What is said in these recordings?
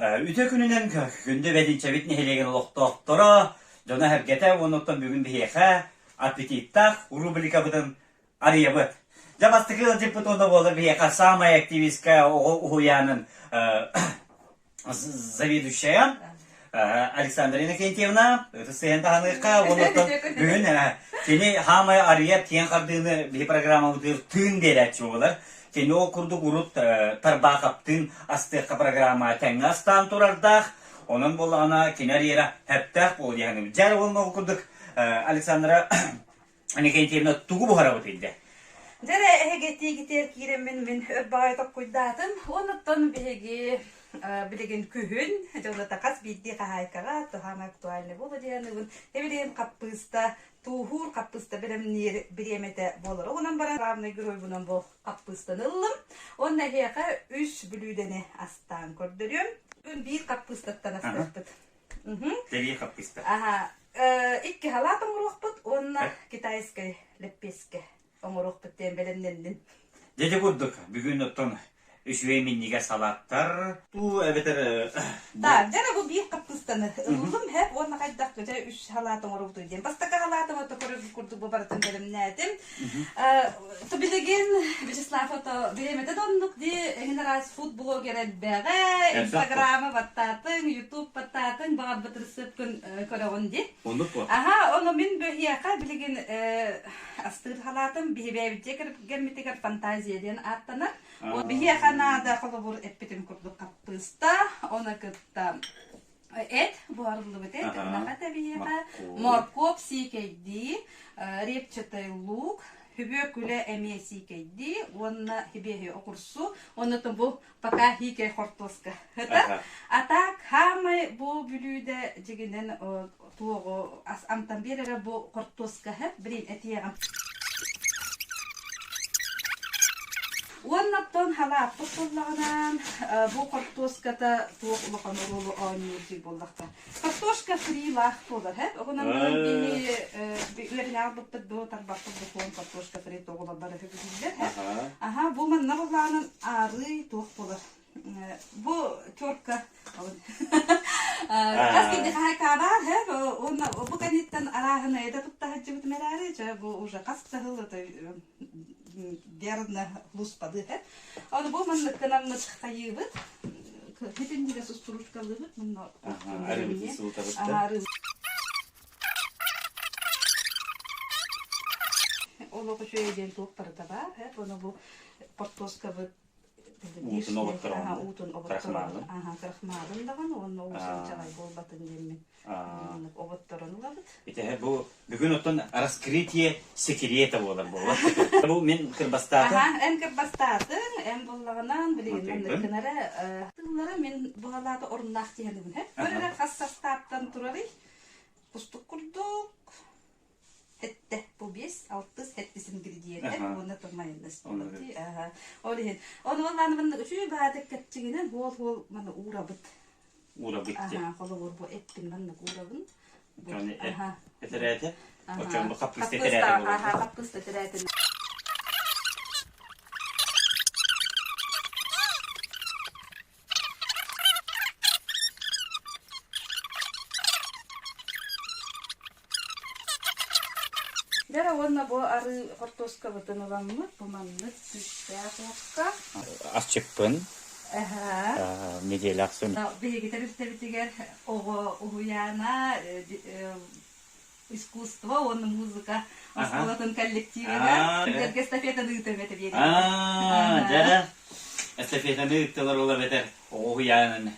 Үтүө күнүнэн күндү Бэтинчэбит нэһилиэгин олохтоохторо, дьоно-сэргэтэ уонна оттон бүгүн биһиэхэ аппетиттаах рубрикабытын арыйабыт. Дьэ бастакы ыалдьыппыт уонна буолар биһиэхэ саамай активистка оҕо уһуйаанын заведующая Александра Иннокентьевна ытыс сыһан таһаныахха уонна оттон бүгүн кини хаамай арыйар киэҥ хардыыны биһи программабытыгар тыын биэрээччи буолар. Кини ол курдук урут Тарбаахаптыын астыахха программа тэҥҥэ астаан турардаах. Онон буоллаҕына кини арыйара хэптээх буолуо дии саныыбын. Дьэ уонна ол курдук Александра Иннокентьевна тугу буһарабыт илдэ? Дьэ эрэ эһиги этиигитигэр киирэммин мин өр баҕайы токкуйдаатым. Онуттан биһиги билигин күһүн, дьонута хас биирдии хаһаайкаҕа туһаамай актуальный буолуо диэн билигин хаппыыста тууһуур хаппыыста бэлэмниир бириэмэтэ буолар. Онон баран главный геройбунан бу хаппыыстаны ыллым. Уонна эһиэхэ үс бүлүүдэни астаан көрдөрүөм. Бүгүн биир хаппыыстаттан астыахпыт. Тэбии хаппыыста. Аха. Икки халаат оҥоруохпут уонна китайскай лэппиэскэ оҥоруохпут диэн бэлэмнэнним. Дьэ ити курдук бүгүн оттон үчүгэй минньигэс салааттар туу эбэтэр Да, дьэ бу биир хаппыыстаны ыллым һэп уонна хайдах дьэ үс халаат оҥоробутуй диэн. Бастакы халаатым ото көрөр курдук бу барытын бэлэмнээтим. То билигин Вячеслав ото бириэмэтэ да оннук дии эҥин араас фуд-блогер элбэҕэ, Инстаграмы баттаатыҥ, Ютуб баттаатыҥ, баҕарбыт ырысыапкын көрөҕүн дии. Оннук буо. Аха, ону мин бөһиэхэ билигин астыыр халаатым биһибээбит дьиэ кэргэммитигэр фантазия диэн ааттанар. Биһиэхэ наада холобур эппитим курдук хаппыыста, ону кытта эт буһарыллыбыт эт, ынах этэ биһиэхэ, моркуоп сиикэйдии, репчатый лук, хүбүөкүлэ эмиэ сиикэйдии уонна хибиэһи окурсу, уонна бу пока хиикэй хортуоска. А так хаамай бу бүлүүдэ дьигинэн туоҕу ас амтан биэрэрэ бу хортуоскаһы блин этиэҕим. Уонна оттон халааппыт буоллаҕына бу хортуоската туох улахан оруолу оонньуур дии буоллахха. Картошка фрилаах буолар, һэ? Оҕунан баран биһи үөрэнэ албыппыт бу тарбахпыт бу картошка фри тоҕулар бары үһү һэ? Аха, бу манна буоллаҕынан аарый туох буолар? Бу терка хас киһи хаһайкаабаар һэ уонна бу кэнниттэн арааһынайы да тутта сылдьыбытым эрээри дьэ бу уже хас да сыл верно луспады һэ ону бу маннык гынаммыт хайыыбыт хитиннигэ сустурушкалыыбыт мунна олох үчүгэй диэн туох барыта баар һэ ону бу хортуоскабыт Уутун оботторон уутун оботторон аха крахмалын даҕаны уонна уусун чаҕай буолбатын диэммин маннык оботторон ылабыт. Итиһэ бу бүгүн оттон раскрытие секрета буолар буолар. Бу мин кырбастаатым. Аха, эн кырбастаатыҥ, эн буллаҕынан билигин маннык гынара тыллара мин быһалаата оруннаах диһэнибин. Көр эрэ хас састааптан турарый? Кустук курдук Сэттэ, бу биэс, алтыс, сэттис ингредиеннэр уонна тыл майонез буолар дии. Ол иһин, ону уоллааны манна үчүгэй баҕайытык кэпчигинэн хуол-хуол маны уурабыт. Уурабыт дии. Аха, холобур бу эппин маннык уурабын. Оччону этэрээтэ? Оччону бу хаппыыста этэрээтэ буолар. Аха, хаппыыста этэрээтин. Дьэ уонна бу арыы хортуоскабытын ыламмыт, бу маннык күүстээх уокка. Асчыппын. Неделя ахсын. Биһиги тэрилтэбитигэр оҕо уһуйаана искусство уонна музыка оскуолатын коллективыгар кинилэргэ эстафетаны ыытыам этэ биэриэм. Дьэ, эстафетаны ыыттылар ол эбэтэр оҕо уһуйаанын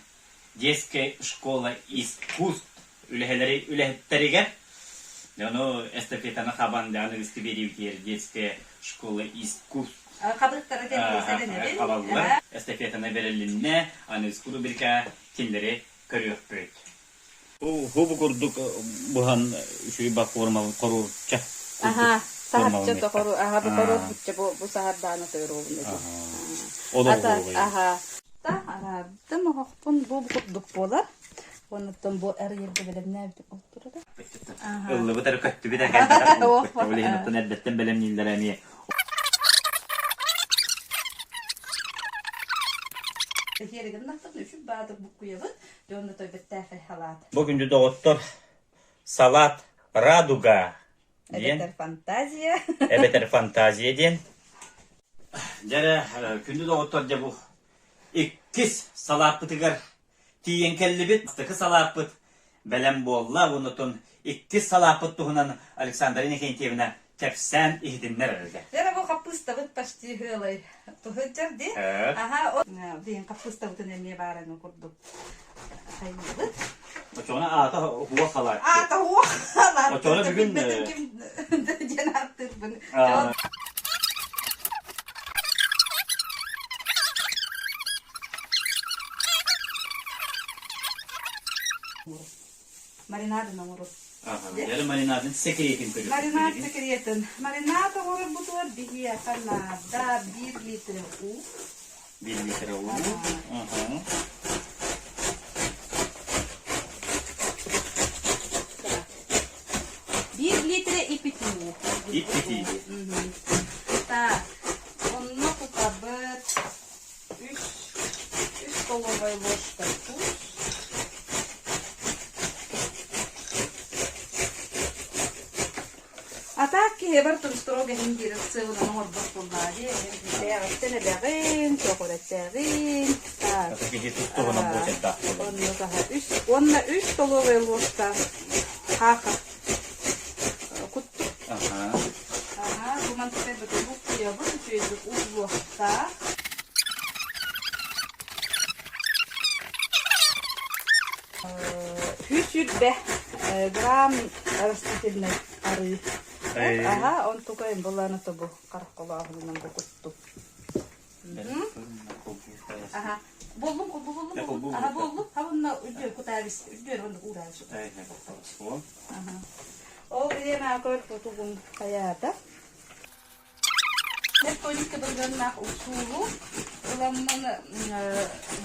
детская школа искусств үлэһэлэри үлэһиттэригэр ону эстафетаны хабан даҕаны ыгысты биэриибитигэр детская школа искусств хабыттара тэллэсэрэнэбин хабаллар эстафетаны бэрилиннэ аныгыскы рубрика кинилэри көрүөхпүт Хубу курдук буһан үчүгэй ба формал хоруурча Аха, саһарча тохору, аха бу хоруурбучча бу бу саһардаана тойоруобун этим. Ата, аха. Та араардым оһохпун бу курдук буолар. Онуттан бу эрийэргэ бэлэмнээбитим ол турара. Ыллыбыт эрэ көттүбүт эрэ кэлбэтэх ол иһин оттон эрдэттэн бэлэмнииллэрэ эмиэ. Иһиэригиннахпытын үчүг баадыр буккуйабыт, дьонно тойбэттээхэй халаат. Бу күндү доҕоттор, салат «Радуга» диэн Эбэтэр фантазия. эбэтэр фантазия диэн. Дьэ күндү доҕоттор, дьэ бу иккис салааппытыгар тиийэн кэллибит. Бастакы салааппыт бэлэм буолла. Оннотон иккис салааппыт туһунан Александра Иннокентьевна кэпсээн иһитиннэр эрэлгэ. Дьэ бу хаппыыстабыт почти ыалай туһуджар ди. Аха, диэн хаппыыстабытын эмиэ баараны курдук хайыыбыт. Очоҕуна аата уох халаат. Аата уох халаат. Очоҕуна бүгүн ким диэн ааттыырбын. Маринадын оҥорор. Дьэ маринадын секретин көрүөхпүт. Маринад секретин. Маринад оҥорорбутугар биһиэхэ наада 1 литр уу. 1 литр уу. Биир литрэ ипитии уу. Ипитии. Так, онно кутабыт үс, үс столовай ложка туус. А так киһи барытын строго иһин диир сыалынан оҥорбот буоллаҕа дии. Бэйэҕиттэн эбэҕин, чокурэттээҕин. Так. Киһи тус-туһунан буочардаах буолар. Онно таһа үс уонна үс столовая ложка сахар куттук. Аха. Аха, бу мантыкай бутулук куйабыт, үчүгэйдик ууллуохтаах. 120 грамм растительный арыы. Аха, онтукайын булааны тобу хараххолооһунан бу куттук. Аха, боллум, боллум, боллум. Аха, боллум. Хабынна үрдүөр кутаабис, үрдүөр оннук уураабис. Аха. Ол бириэмэ көр тутугун хайаата. Методика бырыганнаах уксуулу ыламмын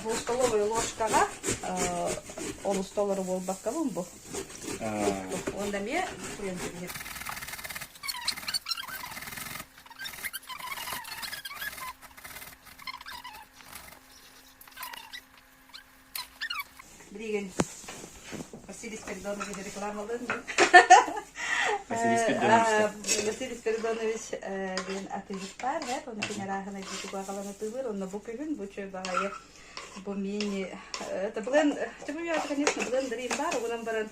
бу столовой ложкаҕа олус толору буолбаккабын бу. Уонна эмиэ куйан кэбиһэр. Билигин Василий Спиридонович рекламалыын Василий Спиридонович. Василий Спиридонович диэн атыыһыт баар, оны кинерааһын айбытыгар аҕалан атыылыыр, онно бу күһүн бу чөй баҕайы бу мини это блен, конечно, блендер баар, оҕунан баран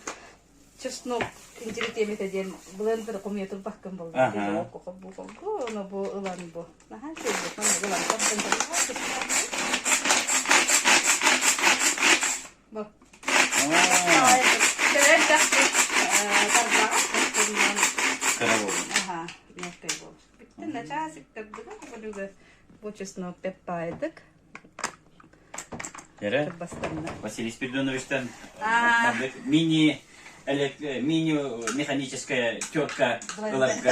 чеснок интири тиэмэтэ диэн блендер хомуйа турбаккын буолла. Бу бу ону бу ылан бу. Наһаа үчүгэй ылан Бу. Кыра буолун. Аха, мягкай буолун. Бүттэн начаас иттэрдигэ бу бу чеснок пеппаайдык. Эрэ Василий Спиридоновичтан мини мини механическая терка ыларга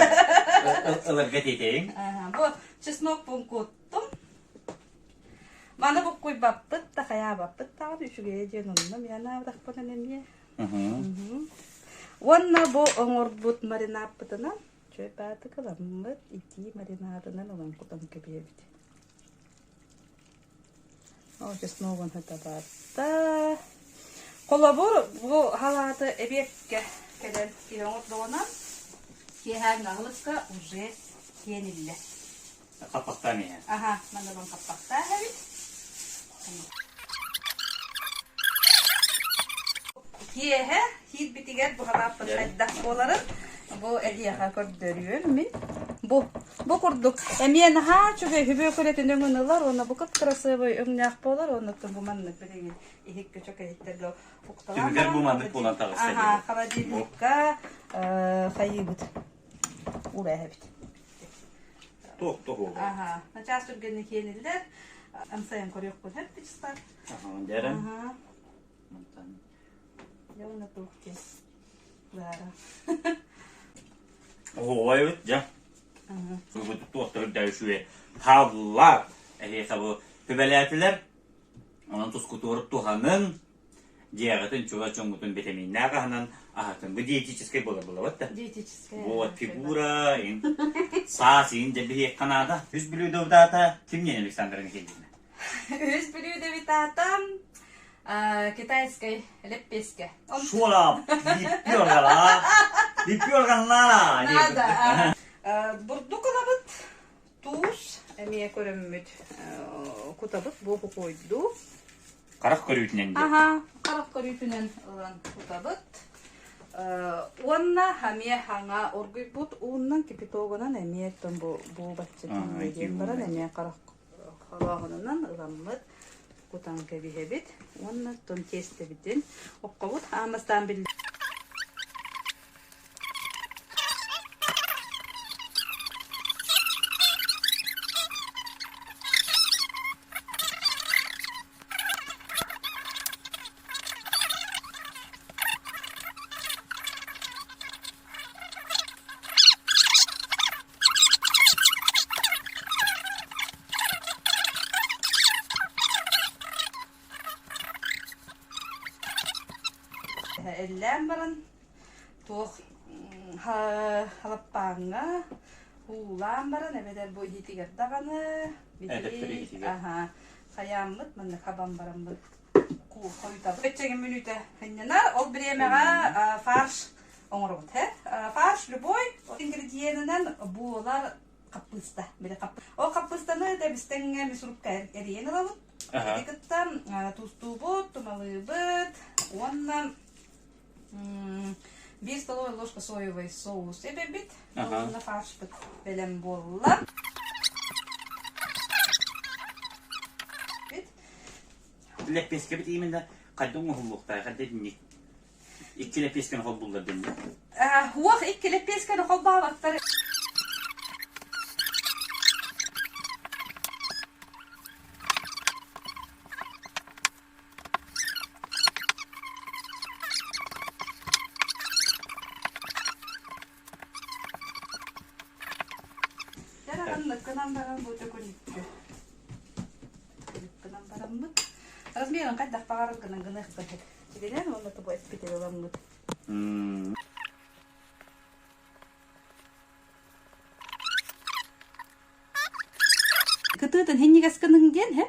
ыларга тиэтэйиҥ. Бу чеснок пункуттум. Маны буккуйбаппыт да хайаабаппыт даҕаны үчүгэйэ диэн онно мианаабатахпынан эмиэ. Уонна бу оҥорбут маринадпытынан чөй-баатык ыламмыт итии маринадынан ылан кутан кэбиһэбит. Ол чесногун сыта барда. Холобур, бу халааты эбиэккэ кэлэн киһи оҥордоҕуна, киэһээҥҥи аһылыкка уже сиэниллэр. Хаппахтаан иһэ. Аха, манна хаппахтаах эбит. Киэһэ киирбитигэр бу халааппыт хайдах буоларын бу эһиэхэ көрдөрүөм мин. Бу бу курдук эмиэ наһаа үчүгэй хүбүөкүлэтин өҥүн ылар уонна бу кып-кырасыабай өҥнөөх буолар уонна бу маннык билигин иһиккэ чөкөйүттэргэ укталаан Түмүгэр бу маннык буолан таҕыста Аха, холодильникка хайыыбыт уурээһэбит. Туох туох уолу. Аха, начаас түргэнник киэниллэр. Амсайан көрүөхпүт сөп Вячеслав. Аха, дьэрэн. Аха. Мантан. Дьэ уонна туох диэн баара. Оһуобай дьэ. Сугутук туохтар үрдэ үчүгэй. Хааллар. Эһиэхэ бу түбэлээтилэр. Онон тускутуору туһанын, дьиэҕитин чугас дьоҥҥутун битэмииннээх аһынан аһатын. Бу диетическэй буолар булабат да? Диетическэй. Вот фигура, ин саас ин дьэ биһиэххэ наада. Үс блюдо даата ким диэн Александра Никитична? Үһүс бүлүүдэбит аата китайскай лэппиэскэ. Шуола липпиоргала липпиорганнара Надо. Бурдук ылабыт, туус эмиэ көрөммүт кутабыт бу хукуйдуу. Харах көрүүтүнэн диэн. Аха, харах көрүүтүнэн ылан кутабыт. Уонна эмиэ хаҥа оргуйбут ууннан кипятогунан эмиэ бу бу бачча диэн баран эмиэ харах холооһунунан ыламмыт кутан кэбиһэбит уонна оттон тиэстэбитин оккобут аамастаан биллэр Эллээн баран туох халаппааҥҥа уулаан баран эбэтэр бу иһитигэр даҕаны биһиги аһа хайааммыт маннык хабан бараммыт хойутабыт. Өччэгин мүнүүтэ сынньанар. Ол бириэмэҕэ фарш оҥоробут. Фарш любой ингредиенинэн буолар хаппыыста. Ол хаппыыстаны тэбистэҥҥэ мясорубка эрийэн ылабыт. Ити кытта туустуубут, тумалыыбыт уонна биир столовая ложка соевый соус эбэбит. Уонна фаршпыт бэлэм буолла. Лэппиэскэбит именно хайдах оҥоһуллуохтаах, хайдах итинник икки лэппиэскэни холбууллар дэннэ. Уох икки лэппиэскэни холбооботтор. Дьараҕанныккынан баран бу төкүнүччү. Гынан бараммыт. Размерын хайдах баҕарар гынан гыныахпын сөп. Билэн уонна тобу эппити ыламмыт. Кытыытын хинньигэс гыныҥ диэн һэ.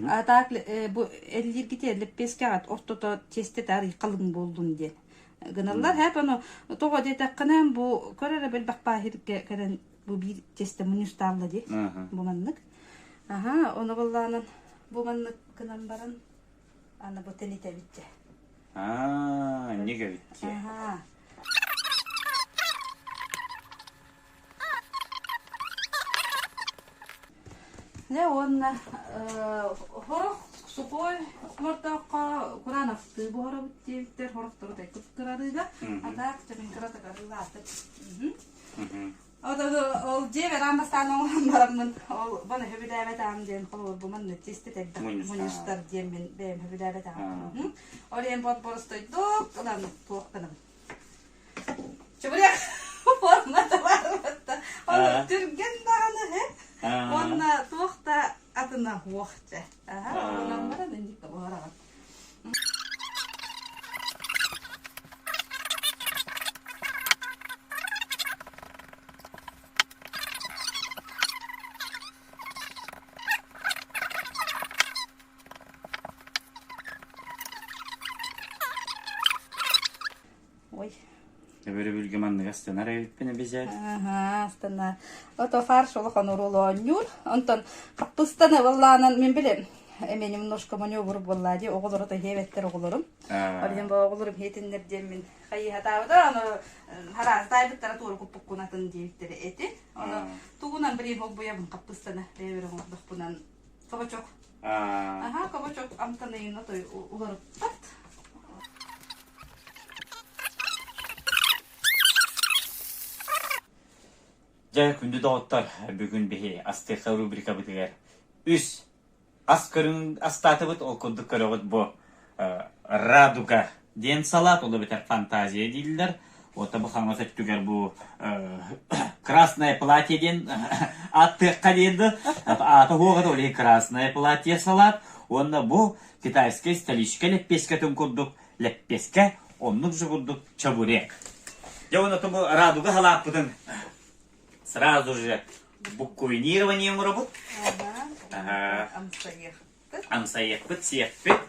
А так бу эллииргити лэппиэскэҕит ортото тиэстэтэ арый халыҥ буоллун диэн гыналлар һэп ону тоҕо диэтэххинэ бу көр эрэ бэлбэх баахиргэ кэлэн бу биир тиэстэ мунньустаалла дии бу маннык аха ону быллаанан бу маннык гынан баран аны бу тэнитэбит дьэ Аа, инник эбит дии. Аха. Дьэ уонна сорох сухой мордооххо кураанахтыы буһарабыт диэбиттэр, сорохтору тайкыт кырарыыга, а так чэбин кыратык арыылаатык. Ол дьиэбэр аан бастаан оҥорон бараммын, ол баны сөбүлээбэтэҕим диэн холобур бу манна тиэстэ элбэх мунньустар диэн мин бэйэм сөбүлээбэтэҕим. Ол иһин боростойдук ылан туох гынабын. Чебурек формата баарбатта. Ол түргэн даҕаны һэ. Уонна туох да атына суох дьэ. Аха, онон баран инник буһараҕын. Ой. Өрөбүлгэ маннык астынар эбиппин эбизэт. Аха, астына. Ото фарш улахан оруолу оонньуур. Онтон хаппыстаны валлаанан мен билем. Эми немножко маневр буолла дии. Оҕолору то хиэбэттэр оҕолорум. Ол иһин бу оҕолорум хиэтиннэр диэн мин хайыһатаабыта. Ону хараастаайбыттара туора куппуккунатын диэбиттэрэ эти. Ону тугунан билим холбуйабын хаппыстаны бэйэбэр оҥордохпунан кабачок. Аха, кабачок амтаныйына той уларыппат. Дьэ, күндү доҕоттор, бүгүн биһи Астыха рубрикабытыгар үс ас көрүҥ астаатыбыт, ол курдук көрөҕүт бу радуга диэн салат, ол эбэтэр фантазия дииллэр. Уота бу хаҥас өттүгэр бу красное платье диэн ааттыахха диэн да, аата уоҕа да ол иһин красное платье салат. Уонна бу китайскай столичка лэппиэскэтин курдук лэппиэскэ, оннук же курдук чебурек. Дьэ уонна бу радуга халааппытын сразу же буккуинирование оҥоробут. Ага. Амсайыах. Амсайыахпыт. Амсайыахпыт, сиэхпит.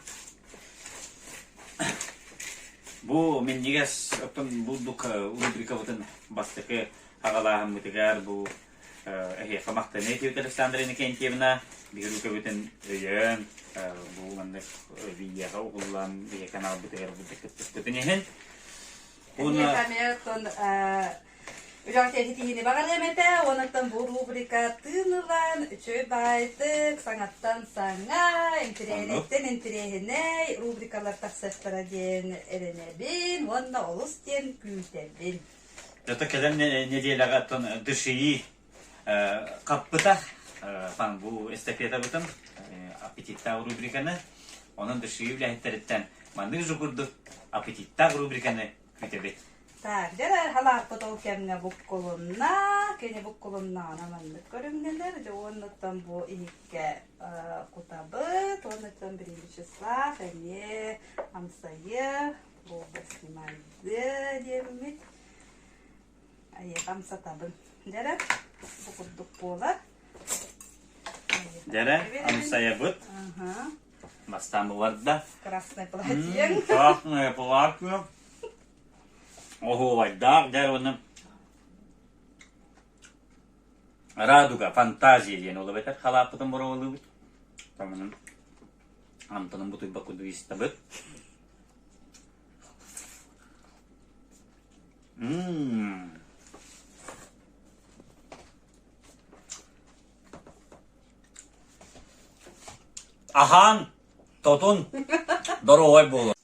Бу минньигэс оттон бурдук рубрикабытын бастакы аҕалааһыммытыгар бу эһиэхэ махтаныы этибит Александра Иннокентьевна биһиги рубрикабытын өйөөн бу маннык видеоҕа угуллан биһиги каналбытыгар кыттыспытын иһин Эһиэхэ эмиэ оттон Үлэҕэ ситиһиини баҕарыам этэ, уонуттан бу рубрика тыын ылан, үчүгэй баайдык, саҥаттан саҥа, интириэһинэйтэн интириэһинэй рубрикалар тахсыахтара диэн эрэнэбин уонна олус диэн күүтэбин. Зато кэлэр нэдиэлэҕэ оттон ДШИ хаппыта бу эстафетабытын аппетиттаах рубриканы онон ДШИ үлэһиттэриттэн маннык же курдук аппетиттаах рубриканы күүтэбит. Так, дьэ халааппыт ол кэмҥэ буккулунна, кини буккулуннаҕына маннык көрүҥнэнэр, дьэ уоннуттан бу иһиккэ кутабыт, уоннуттан били Вячеслав эмиэ амсайыа, буолба снимайдыа диэммит, айыаха амсатабын. Дьэрэ, бу курдук буолар. Дьэрэ, амсайабыт. Бастаан буларда. Красное платье. Красное платье. Оһуобайдаах дьэ уонна Радуга, фантазия диэн ол эбэтэр халааппытын боруобалыыбыт. Таманын амтанын бутуйбакка курдук истэбит. Мм. Аһаан, тотун, доруобай буолун.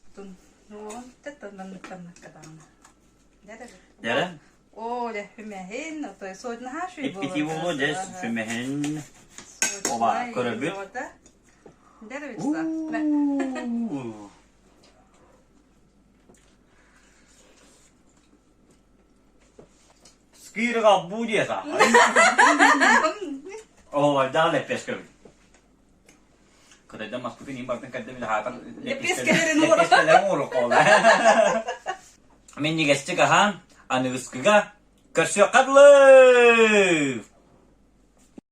Дьэрэ? Оо, дьэ, сүмэһин, отой суотнаһаа шүй Иппити буолуо, дьэ, сүмэһин. Оба, көрөбүт. Дьэрэ Вячеслав. Скирга бу диэха. Оһуобайдаах лэппиэскэбит. Кытайдан маспытын иин бартын кэрдэ били хаатар Лэппиэскэлэрин лэппиэскэлэрин оҥоруохха Минньигэстик аһаан, аныгыскыга көрсүөххэ дылы!